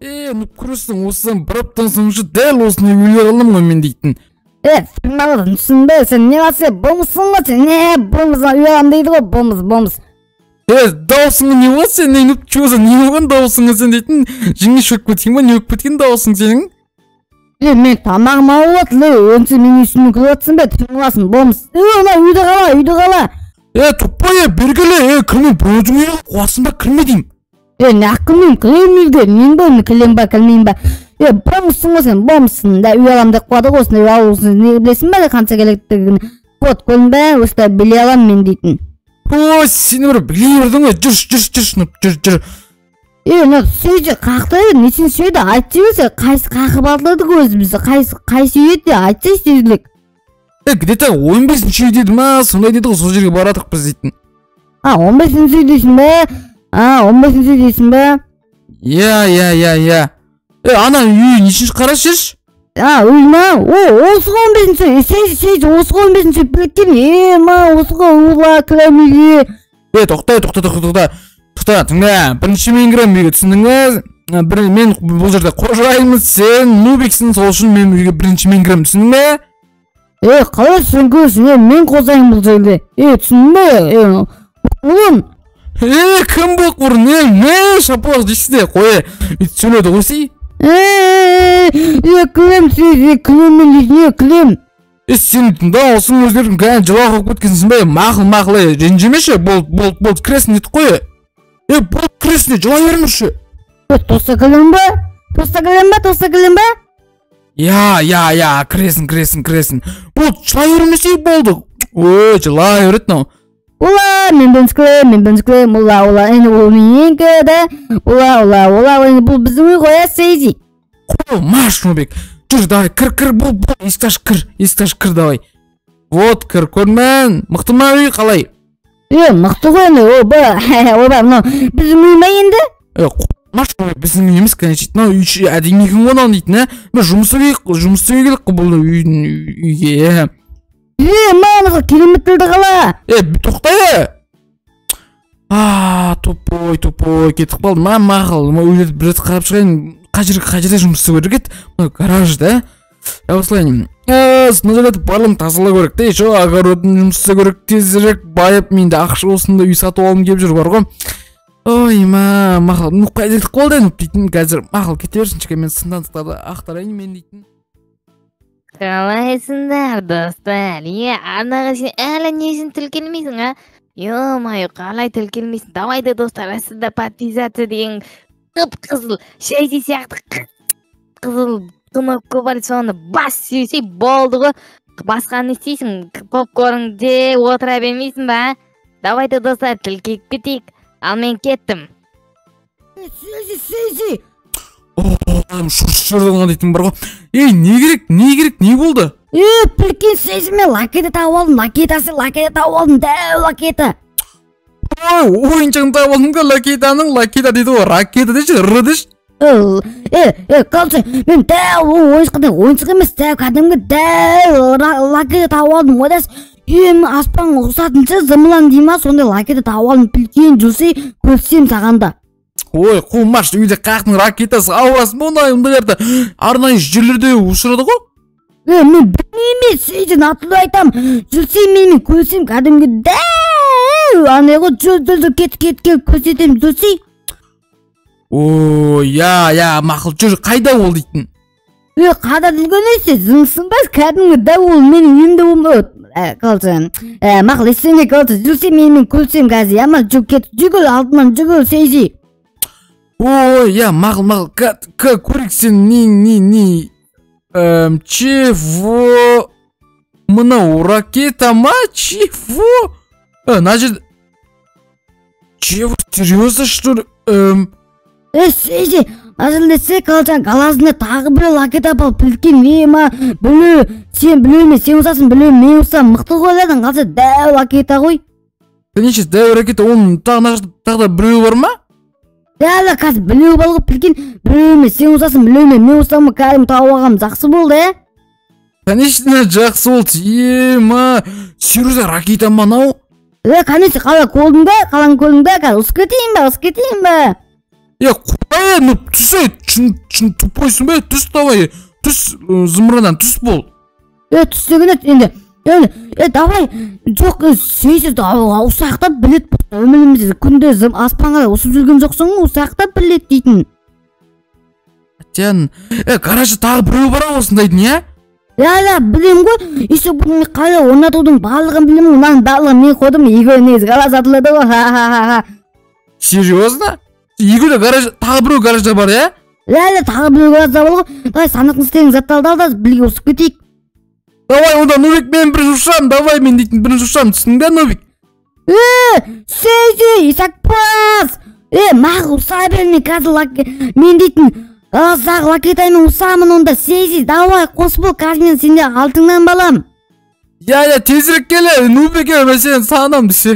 Е, ну көресің, осыдан бір аптадан соң уже дәл осындай үйлер аламын ғой мен дейтін. Е, маған түсінбе, сен не қыласың, бомбсың ғой сен, не бомбс үй аламын дейді ғой, бомбс, бомбс. Е, дауысыңа не болды сен, не чё за не болған дауысыңа сен дейтін, жеңге шөкіп кеткен ба, не болып кеткен дауысың сенің? Е, мен тамағым ауырып жатыр, е, онсыз менің үстімнен күліп жатсың ба, түн қыласың, бомбс. Е, мына үйді қала, үйді қала. Е, тупой, е, бері кел, е, кірме, біреудің үйіне қуасың ба, кірме деймін. Е, неғып кірмеймін, кіремін үйге, мен ба, кілем ба, кірмеймін ба. Е, бомбсың ғой сен, бомбсың, да, үй аламын деп қояды ғой, осындай үй алу үшін не білесің ба, қанша керектігін. Вот, көрдің бе, осылай билей аламын мен дейтін. Ой, сені бір билей бердің ғой, жүр, жүр, жүр, жүр, жүр. Е, мына сөйде қақты, несін сөйде, айтып жіберсе, қайсы қақып алдырдық өзімізді, қайсы үй еді, айтсайшы тезірек. Е, где-то 15-ші үй деді ма, сондай деді ғой, сол жерге баратық біз дейтін. А, 15-ші үй дейсің бе? А, 15-ші үй дейсің бе? Иә, иә, иә, иә. Е, ана үй нешінші, қарашы жүрші? А, үй ма? О, осы ғой 15-ші үй, сей, сей, осы ғой 15-ші үй, білген, е, ма, осы ғой, ула, кірем үйге. Е, тоқта, тоқта, тоқта, тоқта. Тоқта, тыңда, бірінші мен кіремін үйге, түсіндің бе? Бір, мен бұл жерде қожайынмын, сен нубиксің, сол үшін мен үйге бірінші мен кіремін, түсіндің бе? Е, қалай сен кіресің, е, мен қожайын бұл жерде. Е, түсіндің бе? Е, ұлым. Е, кім бұл бұрын? Е, ме, шапалақ дейсің де, қой, өйтіп сөйледі ғой сей. Е, е, кілем, сей, е, кілем мен дейтін, е, кілем. Е, сен дауысың өзгеріп, кәдімгі жылақ болып кеткенсің бе? Мақұл, мақұл, е, ренжімеші, болды, болды, болды, кіресің дедік қой. Е, болды, кіресің де, жылай бермеші. Е, тоса кілем бе? Тоса кілем бе? Тоса кілем бе? Я, я, я, кіресің, кіресің, кіресің. Болды, жылай бермесе болды. Ой, жылай береді мынау. Ула, мен бірінші кілем, мен бірінші кілем, ула, ула, енді ол менікі да. Ула, ула, ула, енді бұл біздің үй ғой, ә, Сейзи. Қой, маш, Нұрбек. Жүр, давай, кір, кір, бол, бол, есікті аш, кір, есікті аш, кір, давай. Вот, кір, көрдің, мықты ма үй қалай? Е, мықты ғой енді, ойбай, ойбай, мынау біздің үй ма енді? Е, маш, біздің үй емес, конечно, мынау үй іші әдемі екен ғой мынау дейтін, ә? Біз жұмыс істеуге келдік қой бұл үйге. Е, маған керемет тілді қала. Е, тоқта, е. А, тупой, тупой, кетіп қалдым, а, мақұл, мына үйлерді бір рет қарап шығайын. Қай жерде жұмыс істеу керек еді? Мына гаражда, ә? Осылай, мына жерлерді барлығын тазалау керек те, еще огородын жұмыс істеу керек, тезірек байып, мен де ақша осындай үй сатып алғым келіп жүр бар ғой. Ой, ма, мақұл, ну қайда кетіп қалды енді дейтін қазір, мақұл, кете берсінші, мен сындандықтарды ақтарайын мен дейтін. Қалайсыңдар, достар? Е, арнаға сен әлі не үшін тіркелмейсің, а? Ё-моё, қалай тіркелмейсің? Давайте, достар, астында подписаться деген қып-қызыл, шәйси сияқты қызыл кнопка бар, соны бас сүйсей болды ғой. Басқа не істейсің? Попкорнды жеп отыра бермейсің ба, а? Давайте, достар, тіркеліп кетейік. Ал мен кеттім. Сейзи, Сейзи. О, шошырдың дейтін бар ғой. Ей, не керек, не керек, не болды? Е, прикинь, Сейзи, мен лакеті тауып алдым, лакетасы, лакеті тауып алдым, дәу лакеті. Ой, ойыншығын тауып алдың ба, лакетаның, лакета дейді ғой, ракета деші, р деші. Е, е, короче, мен дәу ойыншық, ойыншық емес, дәу, кәдімгі дәу лакеті тауып алдым, ойлашы. Е, мен аспанға ұқсатыншы, зымылан дей ма, сондай лакеті тауып алдым, прикинь, жүрсе, көрсем саған да. Ой, қумаш, үйде қаяқтың ракетасы, ауырасың ба ондай, ондайларды арнайы жерлерде ұшырады ғой. Е, мен білмеймін, Сейзи, натура айтам, жүрсе мен көрсем кәдімгі дәу, андай ғой, жүр, жүр, жүр, кет, кет, кет, көрсетемін, жүрсе. Ой, я, я, мақұл, жүр, қайда ол дейтін? Е, қайда жүрген есе, жынсың ба, кәдімгі дәу ол менің үйімде болмайды. Короче, мақұл, ештеңе, короче, жүрсе мен көрсем қазір, я ма, жүр, кет, жүгір, алдымнан жүгір, Сейзи. Ой, я, мақұл, мақұл, көрейік сен, не, не, не, чего? Мынау ракета ма? Чего? Мына жерде... Чего? Серьезно, что ли? Е, Сейзи, әзірлесе, короче, қаласында тағы бір ракета бар, прикинь, е, ма, білу, сен білу емес, сен ұсасың, білу, мен ұсам, мықты ғой дәдің, қалса дәу ракета ғой. Неше дәу ракета, оның тағы да біреуі бар ма? Дәу, қазір біреуі бар ғой, прикинь, біреу емес, сен ұсасың, білу емес, мен ұсам, кәдімгі тауып алғаным жақсы болды, ә? Конечно, жақсы болды, е, ма, серьезно, ракета ма анау? Е, конечно, қала көрдің бе, қаланы көрдің бе, қазір ұшып кетейін бе, ұшып кетейін бе? Е, құдай, ну түс, шын шын тупойсың ба? Түс давай, түс зымыраннан түс бол. Е, түс деген енді енді е, давай, жоқ, сейсіз ұсақтап білет, өмірімізде күнде аспанға ұшып жүрген жоқсың ғой, ұсақтап білет дейтін. Сен, е, гаражда тағы біреу бар ау осындайдың, иә? Иә, иә, білемін ғой, еще бұны мен қалай орнатудың барлығын білемін, мынаның барлығын мен қойдым, екеуі негізі гараж сатылады ғой, ха ха ха ха. Серьезно? Екеуі де гараж, тағы біреу гаражда бар, иә? Иә, иә, тағы біреу гаражда бар ғой. Давай, сандықтың істеген заттарды ал да, бірге ұшып кетейік. Давай онда, Нубик, мен бірінші ұшамын, давай, мен дейтін бірінші ұшамын, түсіндің бе, Нубик? Е, Сейзи, Исакпас! Е, маған ұса бер, мен қазір мен дейтін ұзақ лакетаймен ұсамын онда, Сейзи, давай, қос бол, қазір мен сенде алтыңнан балам. Иә, иә, тезірек кел, Нубик, мен сені сағынамын десе.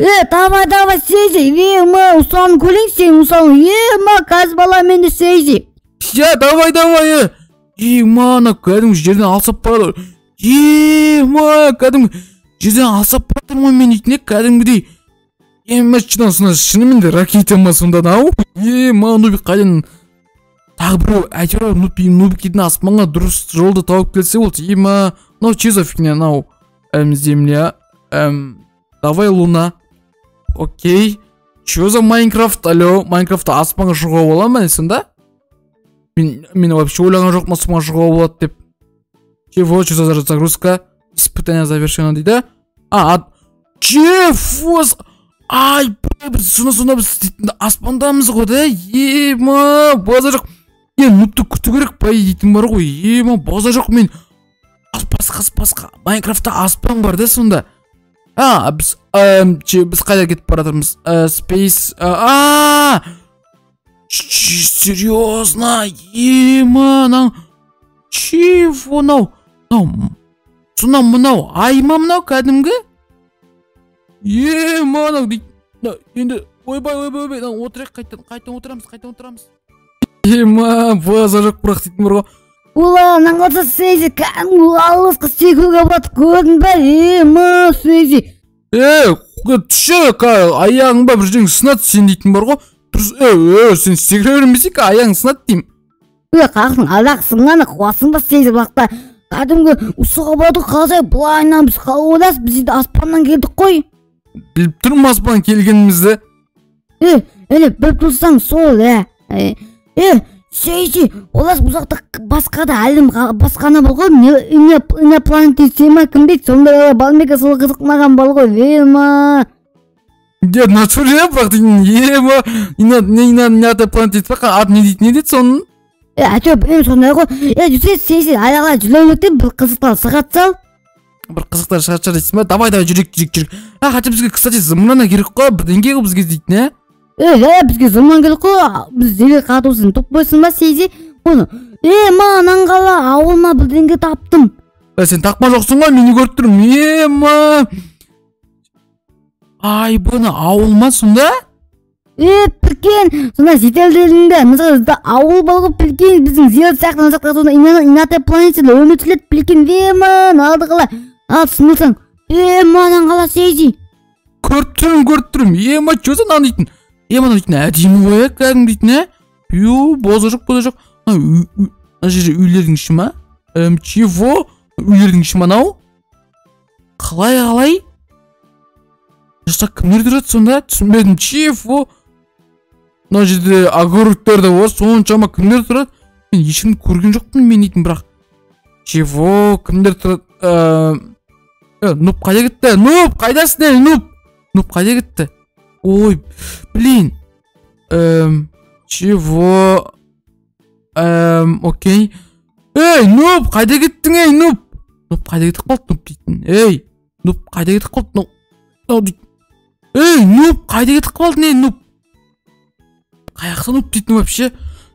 Е, давай, давай, Сейзи, е, ма, ұсағын көрейін сен, ұсағын, е, ма, қазір бала менде, Сейзи. Иә, давай, давай, е. Е, ма, ана кәдімгі жерден алсап барады. Е, ма, кәдімгі жерден алсап бара жатырмын ғой мен дейтін, кәдімгідей. Е, ма, шынымен де ракета ма сонда мынау? Е, ма, Нубик қайдан тағы біреу, әйтеуір Нубик дейтін аспанға дұрыс жолды тауып келсе болды. Е, ма, мынау че за фигня мынау? Земля, давай луна. Окей. Че за Майнкрафт? Алло, Майнкрафтта аспанға шығуға бола ма сонда? Мен вообще ойлаған жоқпын аспанға шығуға болады деп. Чего? Что за загрузка? Испытание завершено дейді. А, чего? Ай, біз сонда біз аспандамыз ғой да? Е, ма, база жоқ. Е, нубты күту керек па дейтін бар ғой. Е, ма, база жоқ мен. Басқа Майнкрафтта аспан бар да сонда. А, біз қайда кетіп бара жатырмыз? Space, а, серьезно? Е, ма, мынау чего мынау? Мынау, сонда мынау ай ма мынау кәдімгі? Е, ма, мынау дейді. Енді ойбай, ойбай, ойбай, отырайық, қайтадан отырамыз, қайтадан отырамыз. Е, ма, база жоқ бірақ дейтін бар ғой. Ула, мынаны қалса, Сейзи, кәдімгі алысқа секіруге болады, көрдің бе? Е, ма, Сейзи. Е, түсші, аяғың ба бір жерің сынады сен дейтін бар ғой. Дұрыс, е, сен секіре бермесең, аяғың сынады деймін. Е, қақсың, аяқ сынғаны қуасың ба, Сейзи, бұлақта. Кәдімгі ұшуға болады қалай, былайынан біз қалай ойлайсыз, біз енді аспаннан келдік қой. Біліп тұрмын аспаннан келгенімізді. Е, әлі біліп тұрсаң сол, е. Е, Сейзи, олар бұл жақта басқа да әлем басқаны бар ғой, инопланетян ма кім дейді, сондай бар ма екен, сол қызық маған бар ғой, е, ма. Е, натуре бірақ дейтін, е, ма, инопланетян ба, аты не дейді, не дейді соның? Е, әйтеуір білмеймін сондай ғой. Е, жүрсе, Сейзи, аяғына жүре берейік, бір қызықтар шығады сал. Бір қызықтар шығады шығар дейсің ба? Давай, давай, жүрейік, жүрейік, жүрейік. А, хотя бізге, кстати, зымыран керек қой, бірдеңе ғой бізге дейтін, ә? Е, е, бізге зымыран керек қой, біз жерге қатусың, тупойсың ба, Сейзи? Оны, е, ма, анан қала, ауыл ма, бірдеңе таптым. Е, сен тақма жоқсың ғой, мен не көріп тұрмын, е, ма. Ай, бұны ауыл ма сонда? Е, прикинь, сонда шетелдерінде, мысалы, ауыл бар ғой, прикинь, біздің жер сияқты, мына жақта сонда инопланетян өмір сүреді, прикинь, е, ма, алды қала, ал, түсінсең, е, ма, анан қала, Сейзи. Көріп тұрмын, көріп тұрмын, е, ма, че за мынаны дейтін? Е, мынау дейтін әдемі ғой, е, кәдімгі дейтін, ә? Ю, база жоқ, база жоқ. Мына жерде үйлердің іші ма? Чего? Үйлердің іші ма мынау? Қалай, қалай? Жақта кімдер тұрады сонда? Түсінбедім, чего? Мына жерде огородтар да бар, соншама кімдер тұрады? Мен ешкімді көрген жоқпын мен дейтін бірақ. Чего? Кімдер тұрады? Нуб қайда кетті? Нуб, қайдасың, ей, нуб? Нуб қайда кетті? Ой, блин. Чего? Окей. Ей, нуб, қайда кеттің, ей, нуб? Нуб қайда кетіп қалды, нуб дейтін? Ей, нуб қайда кетіп қалды, нуб? Нуб дейтін. Ей, нуб, қайда кетіп қалдың, ей, нуб? Қаяқта нуб дейтін вообще?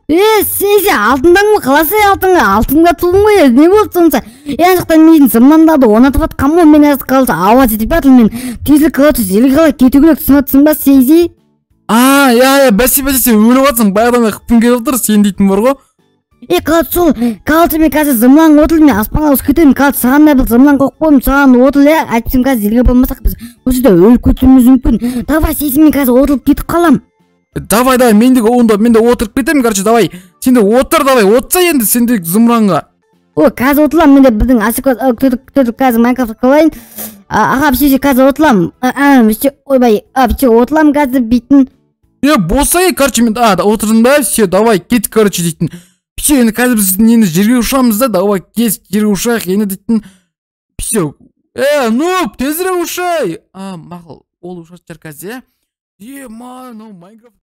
Е, Сейзи, алтындан ба, қаласай алтынға, алтынға тудың ғой, не болды сонша? Е, ана жақта мен зымырандарды орнатып жатқанмын ғой, мен ана жақта қалса ауа жетіп жатырмын, мен тезірек қалады, жерге қалай кету керек, түсініп жатсың ба, Сейзи? А, иә, иә, бәсе, бәсе, сен өліп жатсың, баяғыдан бері қыппың келіп отыр, сен дейтін бар ғой. Е, қалады сол, қалады мен қазір зымыран отырмын, мен аспанға ұшып кетемін, қалады саған да бір зымыран қойып қойдым, саған отыр, иә, әйтпесем қазір жерге бармасақ біз осы жерде өліп кетуіміз мүмкін. Давай, Сейзи, мен қазір отырып кетіп қаламын. Давай, давай, мен де онда, мен де отырып кетемін, короче, давай. Сен де отыр, давай, отырса енді сен де зымыранға. О, қазір отырамын, мен де біздің асыққа күтіп қазір Майнкрафт қылайын. Аға, все, қазір отырамын. Все, ойбай, все, отырамын қазір бүйтін. Е, болса, е, короче, мен отырдым да, все, давай, кет, короче, дейтін. Все, енді қазір біз енді жерге ұшамыз да, давай, кес, жерге ұшайық, енді дейтін. Все. Е, нуб, тезірек ұшай. А, мақұл, ол ұшатын шығар қазір, иә? Е, ма, мынау Майнкрафт.